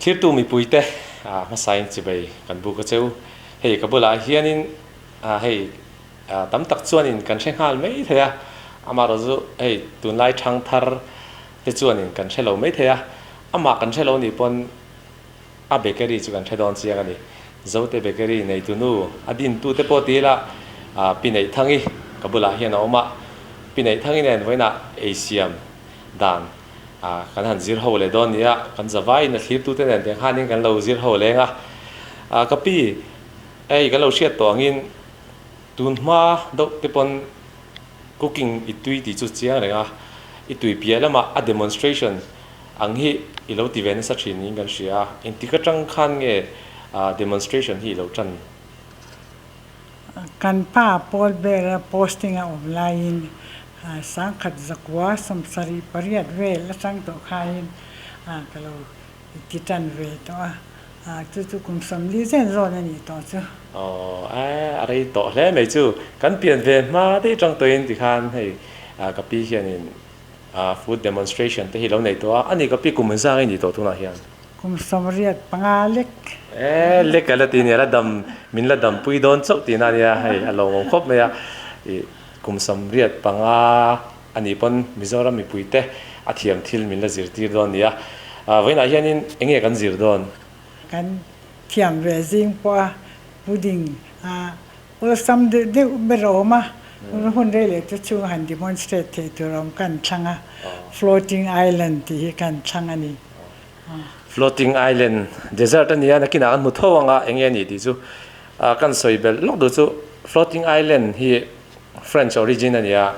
Thirtu mipuite hmasain chibei kan buk a cheu. Hei ka bulah hianin hei tam tak chuanin kan hre nghal mai thei a, amaherawh chu hei tunlai thangthar te chuanin kan hre lo mai thei a, amah kan hre lo nih pawn a bakery chu kan hre dawn chiang a ni. Zote bakery neitunu a dintute pawh ti ila Pi Neihthangi ka bulah hian a awm a, Pi Neihthangi nen vawiinah eisiam dan kan han zir ho leh dawn nia, kan zavaiin a thlirtute nen tiang khanin kan lo zir ho leng a. Ka pi, hei kan lo hriat tawh angin tun hma deuh te pawn cooking i tui tih chu chiang reng a, i tui piah lamah a demonstration ang hi i lo ti ve nasa thin niin kan hria a, engtik atang khan nge demonstration hi i lo tan? Kan pa Paul Bera posting a awm laiin sangkhat zakua sawmsarih pariat vel atang tawh khain ka lo ti tan ve tawh a, chu chu kum sawmli zen zawn a nih tawh chu. Aw a rei tawh hle mai chu. Kan pian ve hma daih atang tawhin tikhan hei ka pi hianin food demonstration te hi lo nei tawh a, ani ka pi kum zang i nih tawh tunah hian. Kum 85 lek. E lek a la ti nia, la dam, min la dampui dawn chauh tihna a nia, hei a lawmawm khawp mai a. Ih kum 75 a nih pawn Mizoram mipuite a thiam thil min la zirtir dawn nia. Vawiinah hianin eng nge kan zir dawn? Kan thiam ve zing pawh a pudding a awlsam deuh deuh ber a awm a, hun rei leh te chhunga han demonstrate theih tur a awm kan thlang a, floating island tih hi kan thlang a ni. Floating island desert a nia, nakinah kan hmu tho ang a, eng nge a nih tih chu kan sawi belh lawk duh chu floating island hi French origin a nia,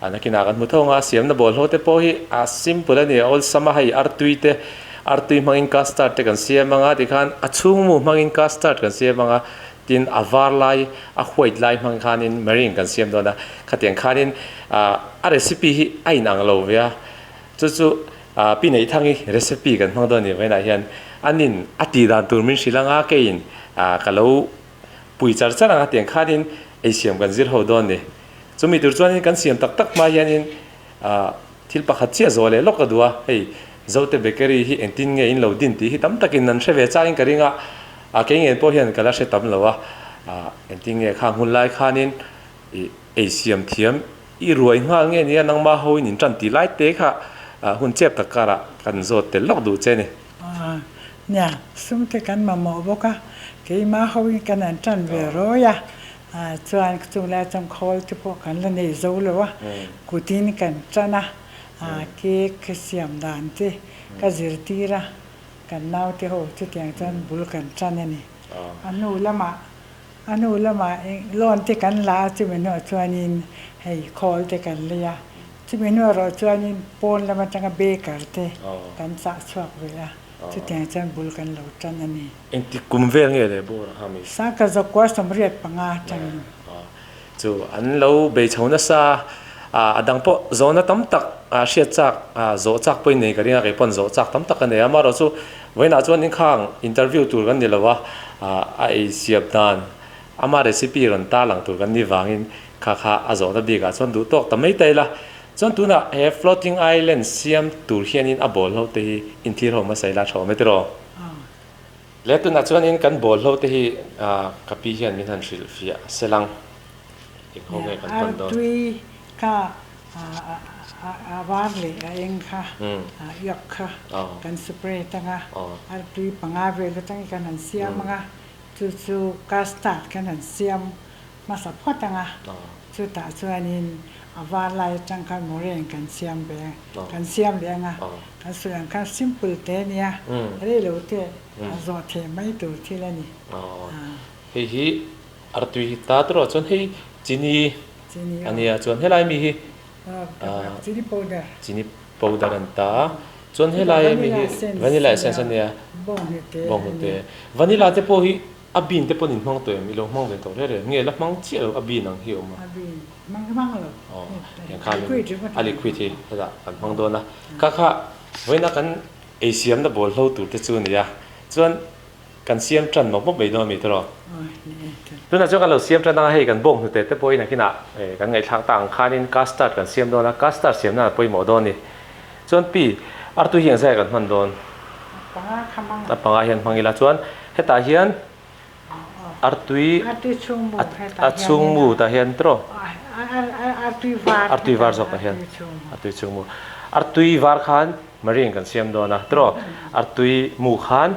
nakinah kan hmu tho ang a, siamna bawlhhlawh te pawh hi a simple a ni, a awlsam a, hei artui te artui hmangin custard te kan siam ang a tikhan a chhungmu hmangin custard kan siam ang a, tin a var lai a white lai hmang khanin meringue kan siam dawn a, khatiang khanin a recipe hi a inang lo ve a, chu chu Pi Neithangi recipe kan hmang dawn a ni vawiinah hian anin a tih dan tur min hrilh anga keiin ka lo pui char char anga tiang khanin ei siam kan zir ho dawn a ni. Chumi tur chuanin kan siam tak tak hma hianin thil pakhat chiah zawh leh lawk ka duh a, hei Zote Bakery hi engtin nge in lo din tih hi tam takin an hre ve changin ka ring a, kei ngen pawh hian ka la hre tam lo a, engtin nge khang hun lai khanin ei siam thiam I ruai nghal nge nia nangmah ho in intan tih lai te kha hun chep tak karah kan zawt tel lawk duh che ni. Nia, sum te kan mamawh bawk a, keimah ho in kan han tan ve rawi a, chuan chung lai chuan khawl te pawh kan la nei zo lo a, kutin kan tan a, cake siam dan te ka zirtir a, kan naute ho chutiang chuan bul kan tan a ni. A hnu lamah A hnu lamah eng loan te kan la a, chumi hnuah chuanin hei khawl te kan lei a, chumi hnuah erawh chuanin pawn lam atanga baker te kan chah chhuak ve a, chutiang chuan bul kan lo tan a ni. Engtik kum vel nge le bawr a mi? Sangkhat zakua 85 atangin. Chu an lo bei chho nasa a, a dang pawh zawhna tam tak hriat chak zawh chak pawhin nei ka ring a, kei pawn zawh chak tam tak ka nei a, amaherawh chu vawiinah chuan inkhang interview tur kan ni lo a, a ei siam dan ama recipe rawn tarlang tur kan nih vangin kha kha a zawhna bikah chuan duh tawk ta mai ta ila. Chuan tunah he floating island siam tur hianin a bawlhlo te hi inthlir ho hmasa ila tha awm e tiraw? Le tunah chuanin kan bawlhlo te hi ka pi hian min han hrilh fiah selang eng ho nge kan hman dawn. Artui kha a var leh a eng kha iak kha kan separate anga artui panga vel atangin kan han siam anga chu chu custard kan han siam hmasa phawt anga chutah chuanin a var lai atang khan mawreng kan siam ve kan siam leh anga kan sawi ang khan simple te ania rei lo te a zawh theih mai tur thil a ni. Hei hi artui hi ta tur ah chuan hei chini a nia chuan helai mi hi chini powder chini powder an ta a chuan helai mi hi vanilla essence a nia bawnghnute vanilla te pawh hi A bin te pawn in hmang tawh em? I lo hmang ve tawh reng reng nge la hmang chiah lo a bin ang hi a awm a. A bin hmang hmang lo. Aw eng khan a liquid hi hetah kan hmang dawn a. Kha kha vawiina kan ei siamna bawlhlo tur te chu a ni a, chuan kan siam tan mawp mawp mai dawn a mi tawh. Tunah chuan kan lo siam tan anga hei kan bawng hnute te pawhin a kinah kan ngaihthlak tak ang khanin custard kan siam dawn a, custard siam nan a pawimawh dawn a ni. Chuan pi artui hi engzai kan hman dawn? Panga. kha hmang A panga hian hmang ila chuan hetah hian artui artui chhungmu hetah a chhungmu tah hian tiraw artui var artui var zawk tah hian artui chhungmu artui var khan marine kan siam dawn a tiraw artui mu khan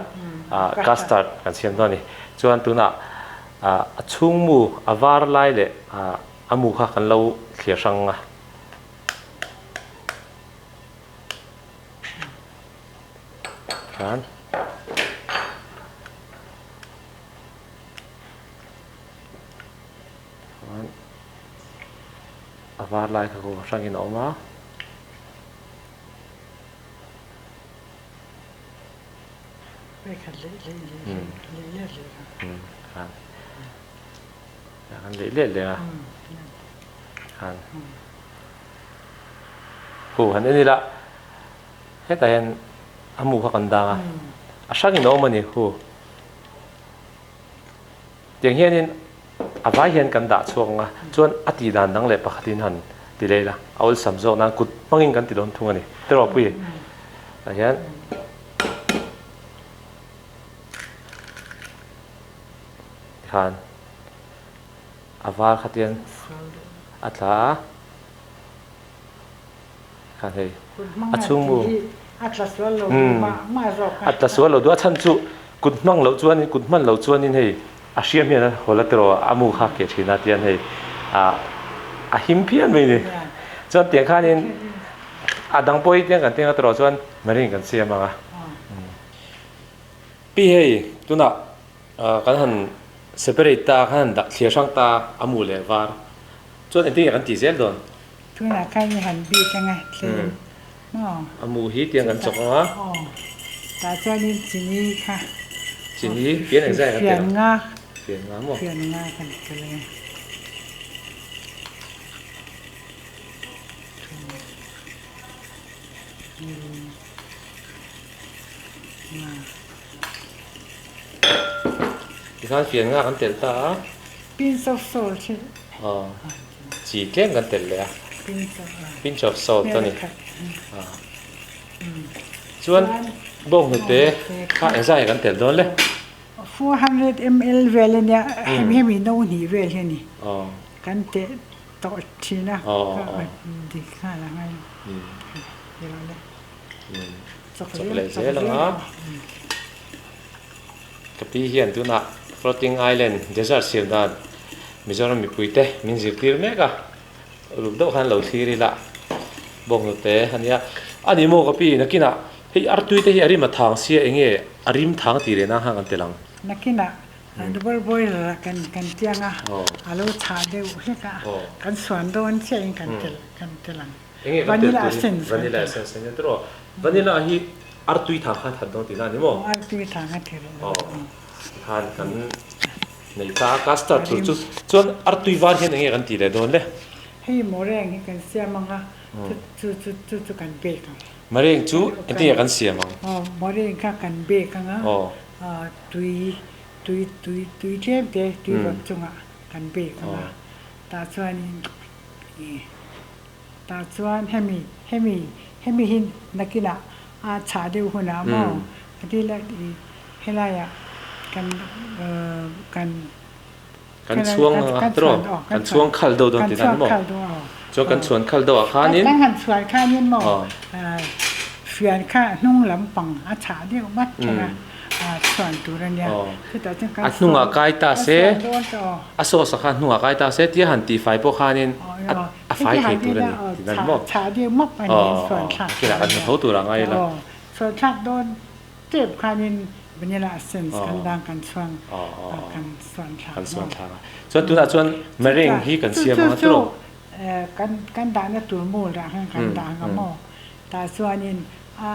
custard kan siam dawn a ni chuan tunah a chhungmu a var lai leh a mu kha kan lo thlir hrang a. Khan chuan a var lai kha khu hrangin a awm a. Khan kan leh leh leh a khan hu han en ila hetah hian a mu kha kan dang a a hrangin a awm a ni hu tiang hianin a vai hian kan dah chhuak ang a chuan a tih dan dang leh pakhatin han ti leh ila a awlsam zawk nan kut hmangin kan ti dawn thung a ni tiraw pui tah hian. Tikhan a var kha tian a tla a, tikhan hei a chhungmu a tla sual lo duh mah mah zawk a. A tla sual lo duh a chhan chu kut hmang loh chuanin kut hman loh chuanin hei a hriam hian a hawl a tiraw a mu kha keh thin a tian hei a him phian mai ni. Chuan tiang khanin a dang pawh hi tiang kan tiang a tiraw chuan marine kan siam ang a. Pi hei tunah kan han separate ta kan han dah thlir hrang ta a mu leh var chuan engtin nge kan tih zel dawn? Tunah khan i han bik anga tlem maw? A mu hi tiang kan chawk anga. Aw tah chuanin chini kha. Chini pian engzah nge kan tel ang? Fian nga. Fian nga maw? Fian nga kan tel anga. Tikhan fian nga kan telh ta a. Pinch of salt hi. Aw chi tlem kan telh leh a. Pinch of salt a ni. Chuan bawnghnute kha engzah nge kan telh dawn le? 400 ml vel a nia, hemi no hnih vel hi a ni. Kan teh tawh thin a, dik nghal ang a ni lo le. Chawk leh zel ang a, ka pi hian tunah Floating Island desert siam dan Mizoram mipui te min zirtir mek a, uluk deuh khan lo thlir ila bawnghnute a nia. A ni maw ka pi nakinah hei artui te hi a rim a thang sia enge a rim thang tih leh nan khan kan tel ang. Nakinah double boiler ah kan kan tiang a, a lo chhah deuh hlek a, kan suan dawn chiah in kan tel kan tel ang. Enge kan tel Vanilla tur hi? essence kan Vanilla tel. essence a nia tiraw? Vanilla hi artui thang khan that dawn tihna a ni maw? Aw artui thang a thil Aw tikhan kan nei ta a custard tur chu chuan artui var hian enge kan tih leh dawn le? Hei mawreng hi kan siam ang a chu chu chu chu kan bake ang. Mawreng chu engtin nge kan siam ang? Aw mawreng kha kan bake ang a tui tui tui tui tlem te tui vawt chungah kan bake ang a tah chuanin ih Tah chuan hemi, hemi, hemi hi nakinah a chhah deuh hunah maw a ti la i helaiah kan kan Kan chhuang ang a tiraw? Kan chhuang khal deuh dawn tihna ni maw? Chuan kan chhuan khal deuh ah khanin Kan han chhuan khanin maw fian kha hnung lampang a chhah deuh vat thleng a. Chhuan tur a nia. Chutah chuan kan A hnungah kai ta se, a sauce a kha hnungah kai ta se tia han tihfai pawh khanin a fai thei tur a ni tih nan maw? Chhah deuh map a ni chhuan thlak tur a nia. Kan hmu tho tur a ngai ila. Chhuan thlak dawn tep khanin vanilla essence kan dang kan chhuang kan suan thlak. Kan suan thlak a. Chuan tunah chuan meringue hi kan siam ang a tiraw? Kan kan dahna tur mold ah khan kan dah ang a maw? Tah chuanin a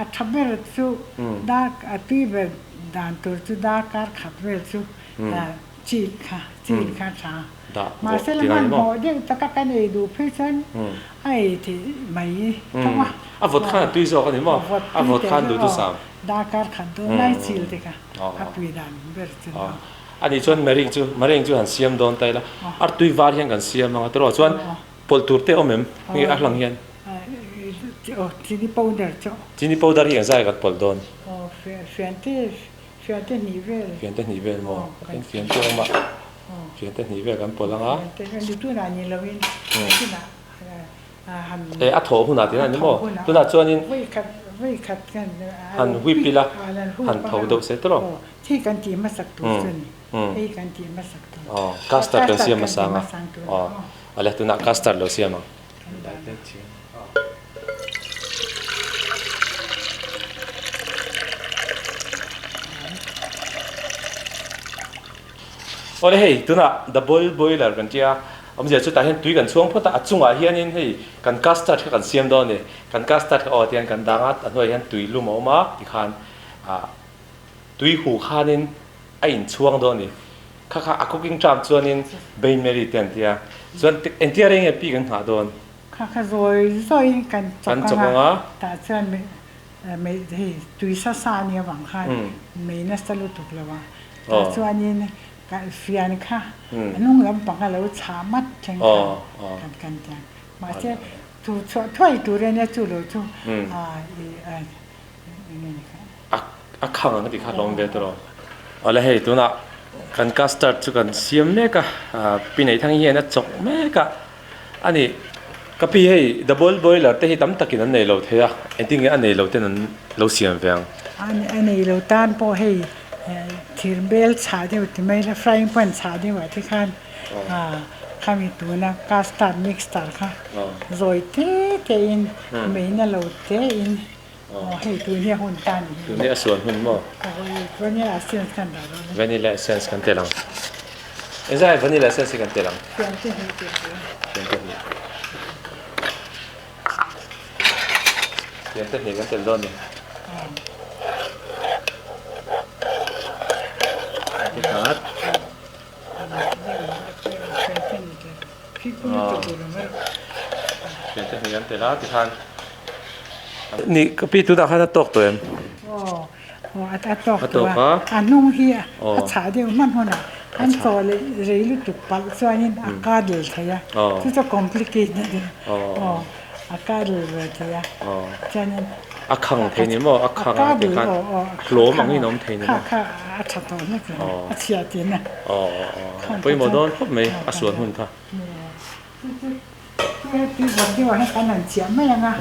a tha ber chu dar a tui ber dan tur chu darkar khat vel chu chil kha chil kha tha mahse la hmanhmawh deuh taka kan ei duh phei chuan a ei theih mai tho a. A vawt khan a tui zawk a ni maw? A vawt khan duh chu sam. Darkar khat dawn lai chil te kha a tui dan ber chu ni. A nih chuan meringue chu meringue chu han siam dawn ta ila artui var hian kan siam ang a tiraw chuan Pawlh tur te awm em? Nge a hlang hian? Chini powder chu. Chini powder hi engzah nge kan pawlh dawn? Fiante fiante hnih vel. Fiante hnih vel maw? Kan fiante awm a, fiante hnih vel kan pawlh ang a. Fiante vel ni tunah ni loin tunah han. E a thawh hunah tina ni maw? Tunah chuanin. Vawikhat vawikhat kan han whip ila han tho deuh se tawh. Thi kan tih hmasak tur chu a ni. Hei kan tih hmasak tur. Custard kan siam hmasa ang a. Awle tunah custard lo siam ang. Awle hei tunah double boiler kan tia awmzia chu tah hian tui kan chhuang phawt a a chungah hianin hei kan custard kha kan siam dawn a ni kan custard kha aw tihian kan dang a a hnuaiah hian tui lum a awm a tikhan ah tui huh khanin a inchhuang dawn a ni. Kha kha a cooking term chuanin Bain Marie te an ti a. Chuan engtia reng nge pi kan nghah dawn? Kha kha zawi zawiin kan chawk ang a, tah chuan mei hei tui sa sa a nih avang khan mei nasa lutuk lo a. Tah chuanin fian kha a hnung lampang a lo chhah mat thleng khan kan ti ang. Mahse chu chhuah thuai tur ania chu lo chu eng nge ni kha. A khang ang tih kha hlawm ve tawh lo. Awle hei tunah kan custard chu kan siam mek a, pi nei thang hian a chawk mek a, a ni ka pi hei double boiler te hi tam takin an nei lo thei a, engtin nge a nei lo ten an lo siam ve ang? A nei lo tan pawh hei thir bel chhah deuh ti mai la frying pan chhah deuh ah te khan khami tuna custard mixture kha zawi te te in meina lo te in. Aw hei tun hi a hun ta ni hi. Tun hi a suan hun maw? Aw hei vanilla essence kan dah dawn a. Vanilla essence kan tel ang. Engzah nge vanilla essence hi kan tel ang? Fian te hnih tih tur. Fian te hnih. Fian te hnih kan tel dawn ni. Tikhat. Fian te hnih kan tel a tikhan. Ni ka pi tunah khan a tawk tawh em? Aw a tawk tawh a, a hnung hi a chhah deuh hman hunah an chaw leh rei lutuk palh chuanin a cuddle thei a, chu chu complicate a ni aw a cuddle ve thei a chuanin a khang thei ni maw a khang a tih khan hlawm angin a awm thei ni maw kha kha a tha tawh hlek lo a chhiah tihna aw aw pawimawh dawn khawp mai a suan hun kha. Tui vawt deuhah hian kan han chiah mai ang a,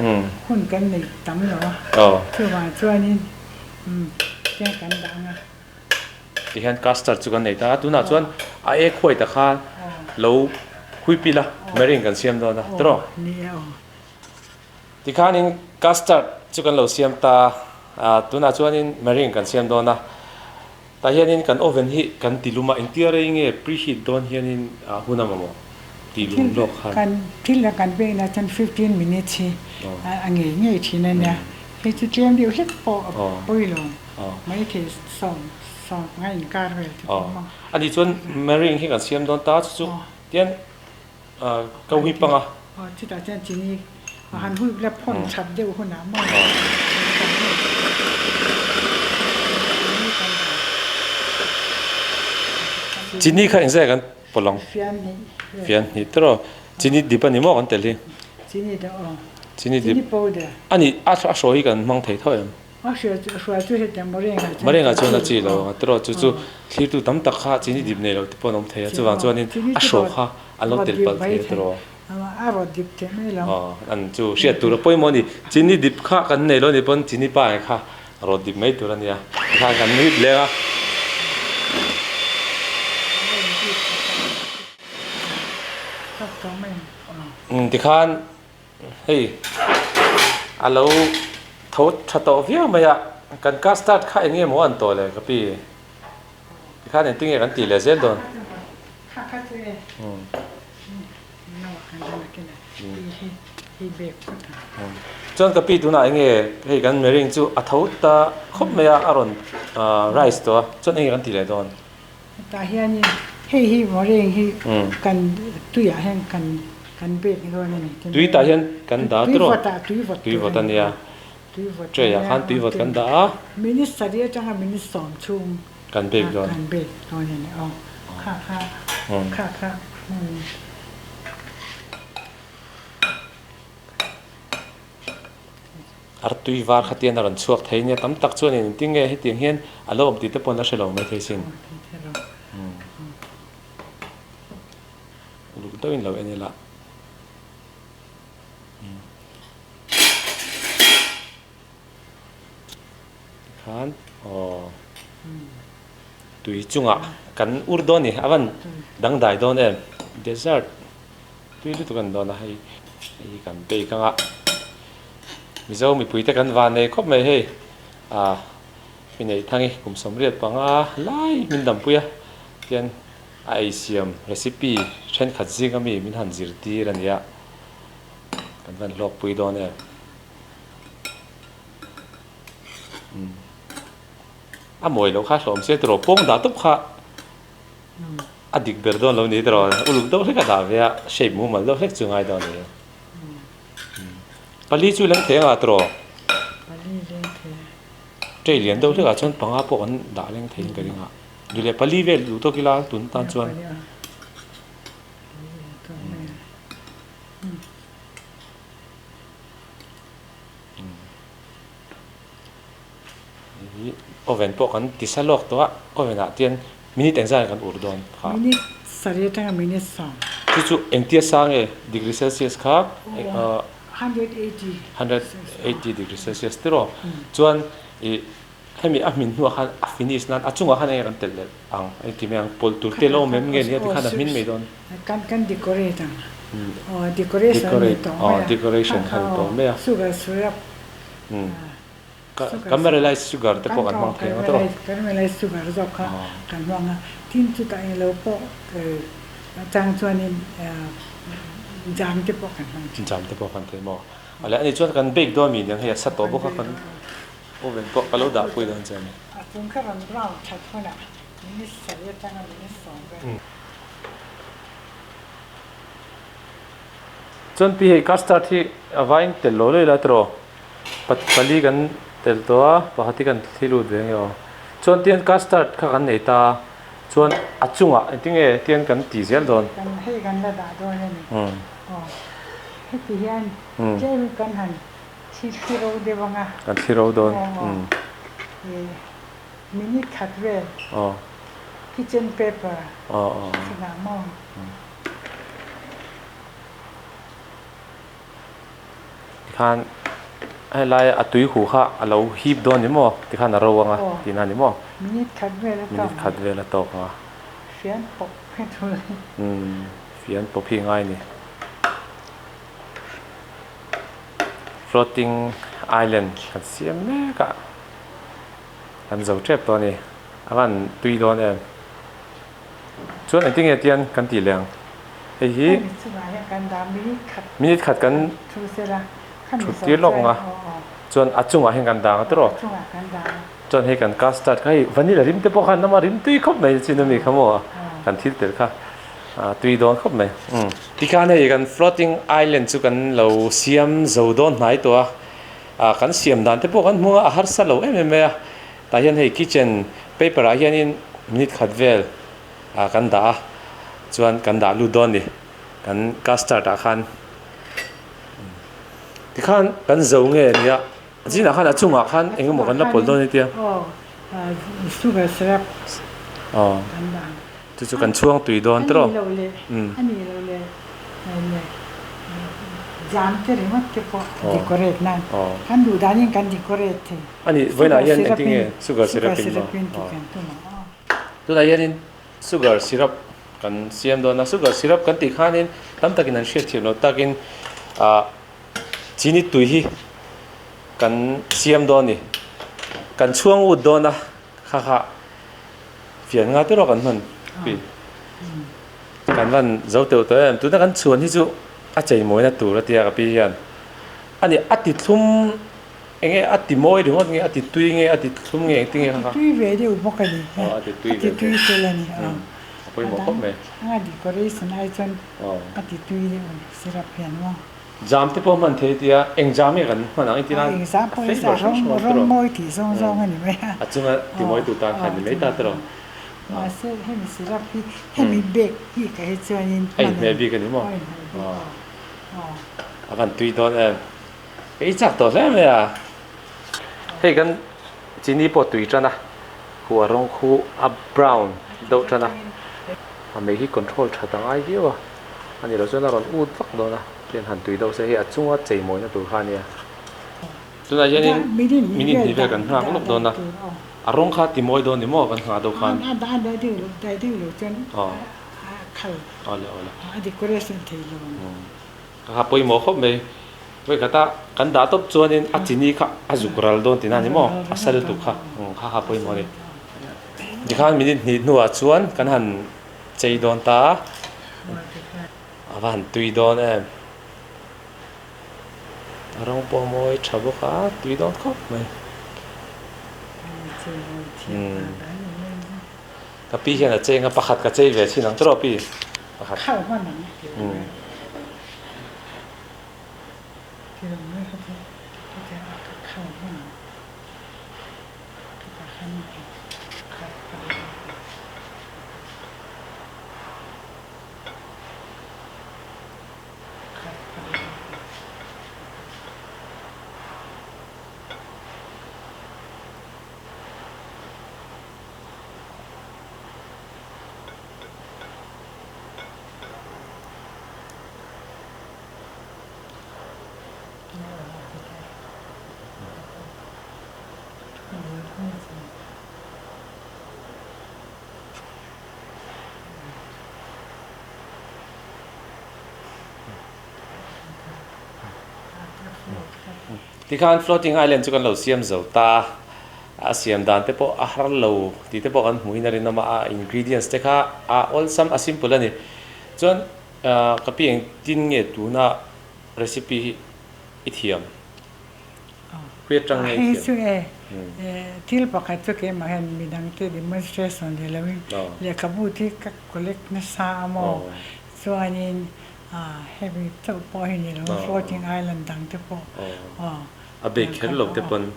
hun kan nei tam lo a, chuvang chuanin tiang kan dah ang a. Tihian custard chu kan nei ta a, tunah chuan a ek huai ta kha lo hui pil a, meringue kan siam dawn a, tiraw? Tikhanin custard chu kan lo siam ta a, tunah chuanin meringue kan siam dawn a. Tah hianin kan oven hi kan ti lum a, engtia rei nge preheat dawn hianin hun a mamawh ti lum lawk khan. Kan thil a kan pekna chuan 15 minutes hi a ngei ngei thin a nia, hei chu tlem deuh hlek pawh a pawi lo maithei sawm sawm nga inkar vel te pawh maw. A nih chuan meringue hi kan siam dawn ta chu chu tian ka whip ang a. Aw chutah chuan chini a han whip la phawn that deuh hunah maw Chini kha engzah kan pawlh ang? Fian hnih. Fian hnih tawh. Chini dip a ni maw kan tel hi? Chini deuh aw. Chini dip. Chini powder. A nih a hraw hi kan hmang thei tho em? A hria chu a hruai chu hetiang Marenga chuan Marenga chuan a chi lo a tiraw chu chu thlirtu tam tak kha chini dip nei lo te pawh an awm thei a chuvang chuanin a hraw kha an lo tel palh thei a tiraw a rawt dip thei mai lo aw an chu hriat tur a pawimawh a ni chini dip kha kan nei lo ni pawn chini pa ang kha rawt dip mai tur a nia tikhan kan rip leng a. Tikhan Hei a lo tho tha tawh viau mai a, kan custard kha eng nge maw an tawh le ka pi? Tikhan engtin nge kan tih leh zel dawn? Chuan ka pi tunah eng nge hei kan meringue chu a tho ta khawp mai a, a rawn rice tawh a, chuan eng nge kan tih leh dawn? Hetah hianin hei hi mawreng hi kan tuiah hian kan kan bek dawn a ni. Tui tah hian kan dah tawh. Tui vawtah tui vawt tui vawt a nia. Tui vawt tray ah khan tui vawt kan dah a. Minute sarih atanga minute sawm chhung kan bek dawn. Kan bek dawn a ni aw. Kha kha kha kha. Artui var kha tian a rawn chhuak thei nia tam tak chuan in tinge hetiang hian a lo awm tih te pawh an la hre lo mai thei sin. Uluk deuhin lo en ila. Tikhan aw tui chungah kan ur dawn ni a van dangdai dawn em dessert tui lutuk a ni dawn a hei hei kan bake anga Mizo mipui te kan van nei khawp mai hei ah mi neih thang hi kum 85 lai min dampui a tian a eisiam recipe thenkhat zinga mi min han zirtir a ni a kan van hlawkpui dawn em. A mawi loh kha hlawm se tiraw pawng dah tawp kha a dik ber dawn lo ni tiraw uluk deuh hlek a dah ve a shape mumal deuh hlek chu ngai dawn a ni. Pali chu leng thei anga tiraw? Tray lian deuh hlek ah chuan panga pawh kan dah leng thei in ka ring a duh leh pali vel duh tawk ila tun tan chuan. Oven pawh kan ti sa lawk tawh a, oven ah tian minute engzah nge kan ur dawn kha? Minute sarih atanga minute sawm. Chu chu engtia sang nge degree celsius kha? 180. 180 degree celsius tiraw? Chuan ih hemi a hmin hnuah khan a finish nan a chungah khan enge kan telh leh ang engti mai ang pawlh tur te lo awm em nge nia tikhan a hmin mai dawn. Kan kan decorate ang aw decoration a ni tawh mai a decoration kha ni tawh mai a sugar syrup caramelized sugar te pawh kan hmang thei ang tawh caramelized sugar zawk kha kan hmang a tin chutah englo pawh chang chuanin jam te pawh kan hmang thin jam te pawh kan thei maw a leh ani chuan kan bake dawn mi niang hei a sa tawh bawk a kan oven pawh ka lo dah pui dawn che a ni a chung kha rawn brown that hunah minute sarih atanga minute sawm vel. Chuan pi hei custard hi a vain tel lo lo ila tiraw pali kan tel tawh a pakhat hi kan thli lut ve nge aw chuan tian custard kha kan nei ta chuan a chungah engtinge tian kan ti zel dawn. Kan hei kan la dah dawn a ni aw heti hian tlem kan han thli thli ro deuh ang a. Kan thli ro dawn. Minute khat vel kitchen paper chungah maw. Tikhan helai a tui huh kha a lo hip dawn ni maw tikhan a ro anga tihna ni maw. Minute khat vel a tawk. Minute khat vel a tawk anga. Fian pawp hi thul. Fian pawp hi ngai ni. Floating island kan siam mek a. Kan zo tep tawh a ni. A van tui dawn em? Chuan engtin nge tian kan tih leh ang? Hei hi minute khat kan thut tir lawk ang a, chuan a chungah hian kan dang a tiraw? Chuan hei kan custard kha hei vanilla rim te pawh khan ama rim tui khawp mai chin ami kha maw kan thil tel kha tui dawn khawp mai. Tikhan hei kan floating island chu kan lo siam zo dawn hnai tawh a. Ah kan siam dan te pawh kan hmung a, a harsa lo em em mai a. Tah hian hei kitchen paper ah hianin minute khat vel ah kan dah a, chuan kan dah lut dawn a ni kan custard ah khan. Tikhan kan zo nge nia, zinah khan a chungah khan eng emaw kan la pawlh dawn a tia. Aw sugar syrup kan dah ang. Chu chu kan chhuang tui dawn tawh. A nih loh leh, a nih loh leh leh jam te ringawt te pawh decorate nan kan duh danin kan decorate thei. A nih vawiinah hian engtin nge sugar syrup in maw? Tih kan tum ang aw. Tunah hianin sugar syrup kan siam dawn a, sugar syrup kan tih khanin tam takin an hriat thiam loh takin ah chini tui hi kan siam dawn a ni. Kan chhuang ut dawn a kha kha. Fian nga te erawh kan hman pi. Kan van zo teuh tawh em. Tuna kan chhuan hi chu a chei mawina tur a tia ka pi hian. A ni a ti thlum eng nge a ti mawi ringawt nge a ti tui nge a ti thlum nge engtin nge kha kha. A ti tui ve deuh bawk a ni. Aw a ti tui ve bawk. A ti tui tel a ni. A pawimawh khawp mai. A decoration ai chuan a ti tui deuh a ni syrup hian maw. Jam te pawh hman thei tia eng jam nge kan hman ang entir a Eng jam pawh hi sa rawng rawng mawi tih zawng zawng a ni mai a. A chunga ti mawi tu tan khan ni mai ta tiraw. Mahse hemi syrup hi hemi bag bik ah hi chuanin hman a ni. A inhmeh bik a ni maw? A inhmeh bik a. A van tui dawn em. Ka i chak tawh hle mai a. Hei kan chini pawh tui tan a, khu a rawng khu a brown deuh tan a, a mei hi control that a ngai viau a, a nih loh chuan a rawn ut vak dawn a, tian han tui deuh se hei a chunga cheimawina tur kha a nia. Tunah hianin minute hnih vel kan nghak lawk dawn a, a rawng kha ti mawi dawn ni maw kan nghah deuh khan. Aw awle awle. Ka kha pawimawh khawp mai. Vawikhat a kan dah tawp chuanin a chini kha a zuk ral dawn tihna a ni maw? A sa lutuk kha kha kha pawimawh a ni. Tikhan minute hnih hnuah chuan kan han chei dawn ta a, a va han tui dawn em. A rawng pawh a mawi tha bawk a, tui dawn khawp mai. Ka pi hian a cheng a, pakhat ka chei ve thin ang tawh pi. Pakhat. Tikhan floating island chu kan lo siam zo ta a, a siam dan te pawh a har lo tih te pawh kan hmuhin a rinawm a, a ingredients te kha a awlsam a simple a ni. Chuan ka pi engtin nge tuna recipe hi i thiam? Khawi atang nge i thiam? Hei chu e, thil pakhat chu keimah hian midangte demonstration ni loin lehkhabu te ka collect nasa a maw? Chuanin hemi chauh pawh hi ni lo floating island dang te pawh a bag kher lo te pawn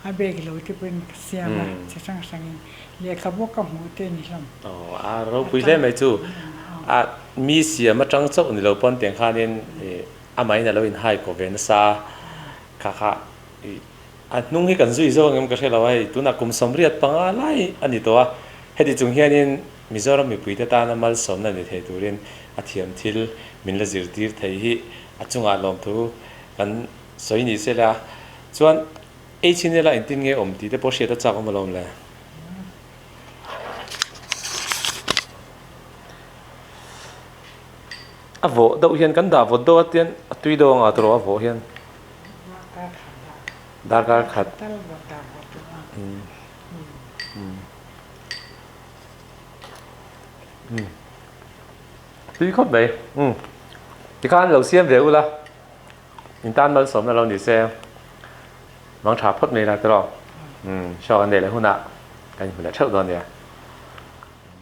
a bag lo te pawhin ka siam a chi hrang hrangin lehkhabu ka hmuh te ni hlawm. A ropui hle mai chu a mi siam atang chauh ni lo pawn tiang khanin amahin a lo inhai kaw ve nasa kha kha a hnung hi kan zui zawk ang em ka hre lo a hei tunah kum sawmriat panga lai a ni tawh a heti chung hianin Mizoram mipuite tana malsawmna ni thei turin a thiam thil min la zirtir thei hi a chungah lawmthu kan sawi ni se la chuan ei chhin ila engtin nge awm tih te pawh hriat a chak awm alawm le. A vawh deuh hian kan dah vawt deuh a tian a tui deuh anga tawh a vawh hian darkar khat. Tui khawp mai tikhan lo siam ve ula in tan malsawmna lo ni se mang tha phawt mai la tawh show kan nei leh hunah kan inhmu leh theuh dawn nia.